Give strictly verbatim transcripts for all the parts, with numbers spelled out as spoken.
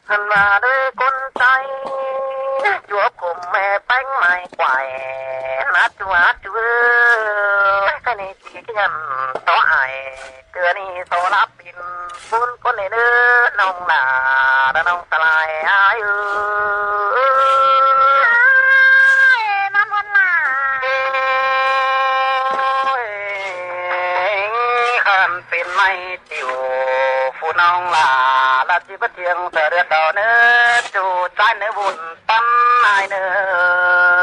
Hăn ꞌva đuối ꞌcốn ꞌchái, ꞌchua khum ꞌme ꞌpéng mai quải, nát ꞌchua ꞌchư, ꞌkhạy ꞌnị ꞌchí ꞌkí nhẳn tó ải, ꞌtưa ꞌnị tó láp pin, ꞌcốn ꞌcốn ꞌnị ꞌnớ, ꞌnọng lả, ꞌnọng sả lai ải ơi. Ôi, khăn pên ꞌmạy ꞌchịu, phủ ꞌnọng lả, lả ꞌchí bớt thiêng ꞌtưa đươn đỏ ꞌnớ, ꞌchu ꞌchái ꞌnớ bun ꞌpắn ải ꞌnớ.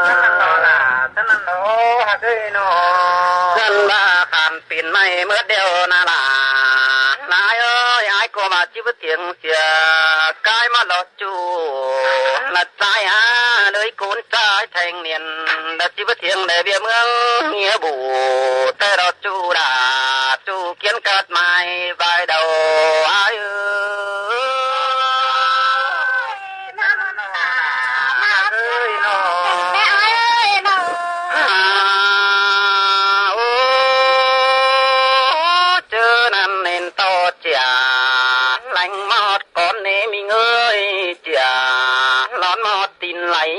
Săn ꞌnặn ꞌnọ lả, săn ꞌnặn ꞌnọ, ꞌhặc ơi ꞌnọ. Khăn ꞌva khăn pên ꞌmạy mớt điêu ꞌnạ lả. Lả ơi, ải ꞌcọ ꞌva ꞌchí bớt thiêng sia, ꞌcái ꞌmá lo ꞌchu. Lả ꞌchái a, ꞌlới ꞌcốn ꞌchái thanh niên, lả ꞌchí bớt thiêng đảy ꞌviạk ꞌmướng nghĩa bủ, ꞌtẹ lo ꞌchu đả, ꞌchu ꞌkiến cát mai vai đầu ải ơi. Ơi ꞌnọ. À, ô, ꞌchớ ꞌnặn ꞌnến ꞌto ꞌchạ, leng ꞌmọt cón ꞌnị ꞌmí ꞌngới ꞌchạ, lón ꞌmọt tin lai.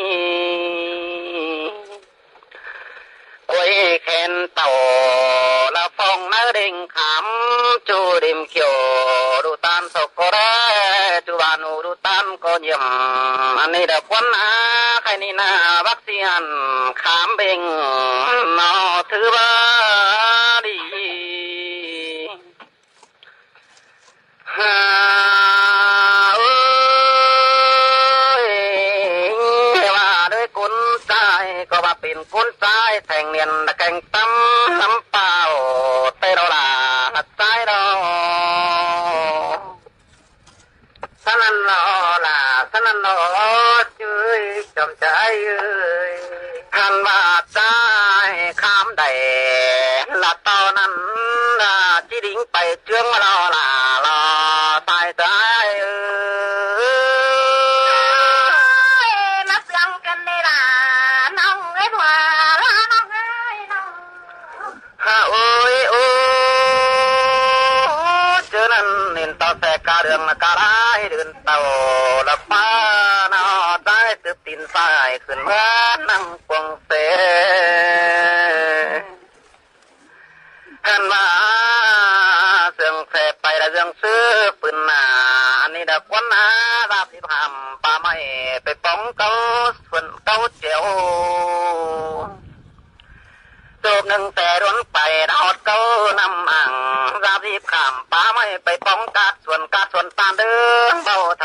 Quay khen tảu là phong nớ đêng khám, ꞌchu đêm kiêu đu tan sộc cô đé, ꞌchu ban u đu tan cô nhiễm. Ăn ꞌnị đa ꞌquán a, ꞌkhạy ꞌnị ꞌnạ bác sĩ ăn khám bệnh nó thứ ba đi. Hà ơi, ꞌva đuối ꞌcốn ꞌchái, ꞌcọ ꞌva pên ꞌcốn ꞌchái thanh niên đã canh tắm lắm pao, ꞌtẹ đó là ꞌchái đó. Săn ꞌnặn ꞌnọ lả, săn ꞌnặn ꞌnọ, ꞌchu ơi, chom ꞌchái ơi. Hăn ꞌva ꞌchái khám đảy, là ꞌto ꞌnặn, là ꞌchí đính pay ꞌchướng ꞌmá lo lả, lo sai ꞌchái ơi. Ôi, ꞌmá ꞌsướng căn ꞌnị lả, ꞌnọng ơi ꞌva, ꞌnọng ơi ꞌnọng. Hà ơi ô, ꞌchớ ꞌnặn ꞌnến ꞌto ꞌsẹ cá đường là cá lai đươn tảu, là ꞌpá ꞌnọ ꞌchái tứp tin sai khửn ꞌmá ꞌnăng cuông ꞌsê. Hăn ꞌva ꞌsướng ꞌsẹ pay là ꞌsướng ꞌsứ pưn nả, ăn ꞌnị đa ꞌquán a, dạp ꞌhịt hảm pá ꞌmạy pay póng cáu, suôn cáu chẻo. Sụp ꞌnưng ꞌtẹ đuôn pay đa ꞌhọt cáu năm ảng, dạp ꞌhịt hảm pá ꞌmạy pay póng cát suôn, cát suôn ꞌtan đương báu thảu